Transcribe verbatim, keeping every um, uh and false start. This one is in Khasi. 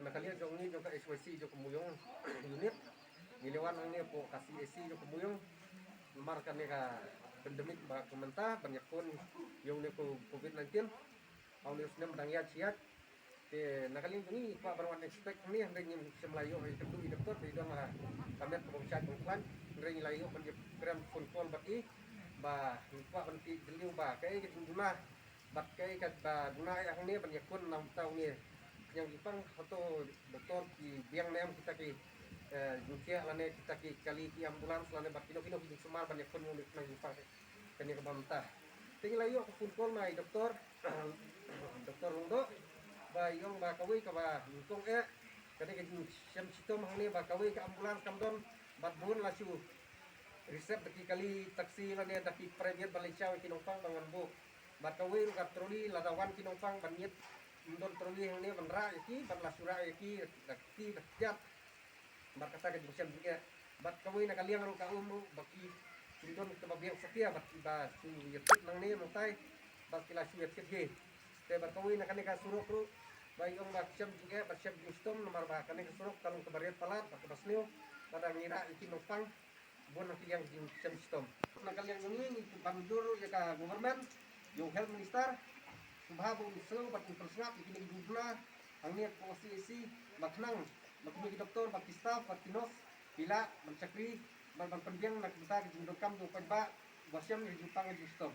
Na ka liang jong ngi jong ka H Y C jong ka Mawïong unit, ngi la wan hangne hapoh ka C H C jong ka Mawïong namar kane ka pandemic ba ka mynta ban ïakhun ïa une u covid nineteen. Ha une u snem ba dang ïaid shi ïaid. Te na ka liang jong ngi ngi kwah ban wan inspect hangne, hynrei ngim shym la ïoh ïa katu i doktor ba i don ha ka met ka bym shait bym khlaiñ. Hynrei ngi la ïoh ban ïa kren phone call bad i ba ngi kwah ban tip jylliew ba kaei ka jingduna bad kaei kaba duna ïa hangne ban ïakhun na bynta une u khñiang jingpang, hato doktor ki biang ne em kita ki, eh, jingthiah lane kita ki kali ki ambulance lane bad kino kino ki jingsumar ban ïakhun ïa une u khñiang jingpang kane kaba mynta. Te ngi la ïoh ka phone call na i doktor, Doktor Lyngdoh, ba i ong ba kawei kaba nyngkong eh, kane ka jingshem shitom hangne ba kawei ka ambulance kam don bad bun la shu reserve da ki kali taxi lane da ki private ban leit shaw ïa ki nongpang ban wan buh. Bad kawei ruh ka trolley lada wan ki nongpang ban ñiet, ym don trolley hangne ban rah ïa ki, bad la shu rah ïa ki da kti da kjat. Bad kata ka jingshem jingeh. Bad kawei na ka liang ruh ka um ruh ba ki, kim don kaba biang satia bad kiba shu ïa pit nangne nangtai bad ki la shu ïa pit hi. Te bad kawei na kane ka surok ruh ba i ong ba shem jingeh bad shem jingshitom namar ba kane ka surok ka long kaba rit palat bad kaba sniew, bad ngi rah ïa ki nongpang bun na ka liang jingshem shitom. Na ka liang jong ngi ngi ban jur ïa ka government, ïa u health minister, sngewbha ba un sngew bad un pynsngap ïa kine ki jingduna hangne hapoh C H C, ba khnang ba kine ki doktor bad ki staff bad ki nurse ki lah ban shakri bad ban pynbiang na ka bynta ka jingdonkam jong u paidbah ba shem ïa ka jingpang ka jingshitom.